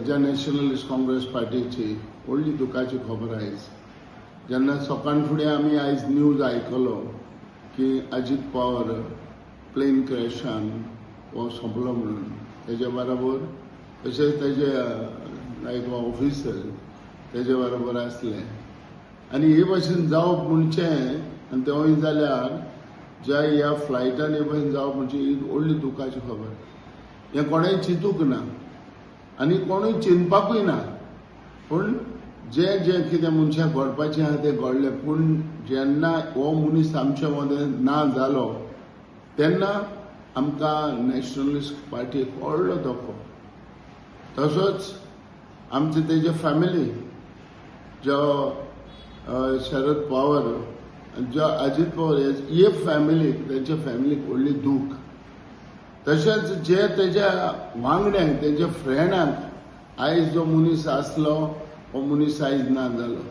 हेज्या नॅशनलिस्ट काँग्रेस पार्टीची व्हडली दुखाची खबर आयज. जेन्ना सकाळ फुडें आमी आयज न्यूज आयकलो की अजीत पवार प्लेन क्रॅशान हो सोंपलो म्हणून, तेजे बरोबर तशेंच तेजे लायक ऑफिसर तेजे बरोबर आसले आनी हे भशेन जावप म्हणचे आनी तेवूय जाल्यार ज्या ह्या फ्लायटान हे भशेन जावप म्हणजे ही व्हडली दुखाची खबर. हें कोणेंय चिंतूंक ना आनी कोणूय चिंतपाकूय ना. पूण जें जें कितें मनशाक घडपाचें आहा तें घडलें. पूण जेन्ना हो मनीस आमच्या मदें ना जालो तेन्ना आमकां नॅशनलिस्ट पार्टीक व्हडलो धोको. तसोच आमचे तेजे फॅमिली जो शरद पवार, जो अजीत पवार, हे फॅमिलीक, तेंच्या फॅमिलीक व्हडली दूख. तशेंच जे तेज्या वांगड्यांक, तेज्या फ्रेंडांक, आयज जो मनीस आसलो हो मनीस आयज ना जालो.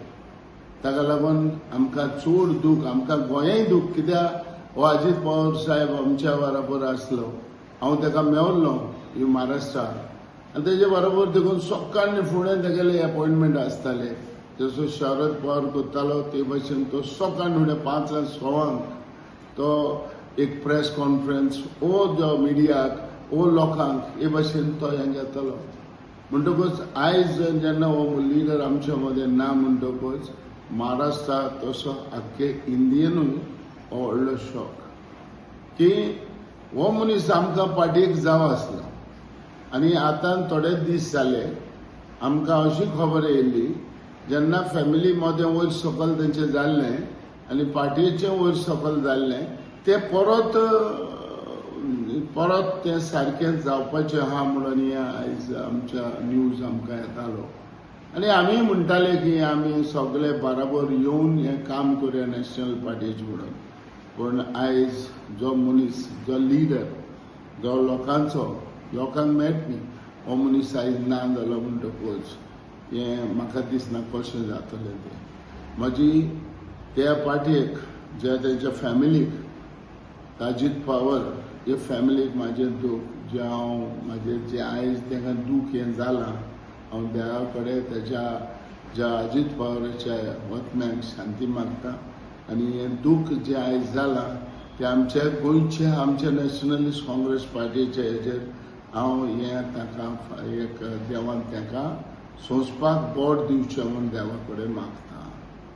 ताका लागून आमकां चड दूख, आमकां गोंयांय दूख. कित्याक हो अजीत पवार साहेब आमच्या बरोबर आसलो. हांव ताका मेवल्लो ही महाराष्ट्राक आनी तेजे बरोबर देखून सकाळी फुडें तेगेले अपॉयंटमेंट आसताले. जसो शरद पवार करतालो ते भशेन तो सकाळ फुडें 5, 6 तो एक प्रेस कॉन्फरन्स ओ जो मिडियाक ओ लोकांक हे भशेन तो हें घेतालो. म्हणटकूच आयज जेन्ना हो लिडर आमच्या मदें ना म्हणटकूच महाराष्ट्रा तसो आख्खे इंडियनूय हो व्हडलो शॉक की हो मनीस आमकां पार्टीक जावो आसलो. आनी आतां थोडे दीस जाले आमकां अशी खबर येयली, जेन्ना फॅमिली मदें वयर सकयल तेंचें जाल्लें आनी पार्टीचें वयर सकयल जाल्लें, तें परत परत तें सारकें जावपाचें आहा म्हणून हें आयज आमच्या न्यूज आमकां येतालो. आनी आमी म्हणटाले की आमी सगळे बराबर येवन हें काम करुया नॅशनल पार्टीचें म्हणून. पूण आयज जो मनीस, जो लिडर, जो लोकांचो, लोकांक मेळट न्ही, हो मनीस आयज ना जालो म्हणटकूच हें म्हाका दिसना कशें जातलें तें. म्हजी त्या पार्टीक, ज्या तेंच्या फॅमिलीक, अजीत पवार हे फॅमिलीक म्हाजें दूख जें हांव म्हाजें जें आयज तांकां दूख हें जालां, हांव देवा कडेन तेज्या ज्या अजीत पवाराच्या आत्म्याक शांती मागता. आनी हें दूख जें आयज जालां तें आमच्या गोंयच्या, आमच्या नॅशनलिस्ट काँग्रेस पार्टीच्या हेजेर हांव हें तांकां एक देवान तांकां सोंसपाक बोट दिवचें म्हूण देवा कडेन मागता.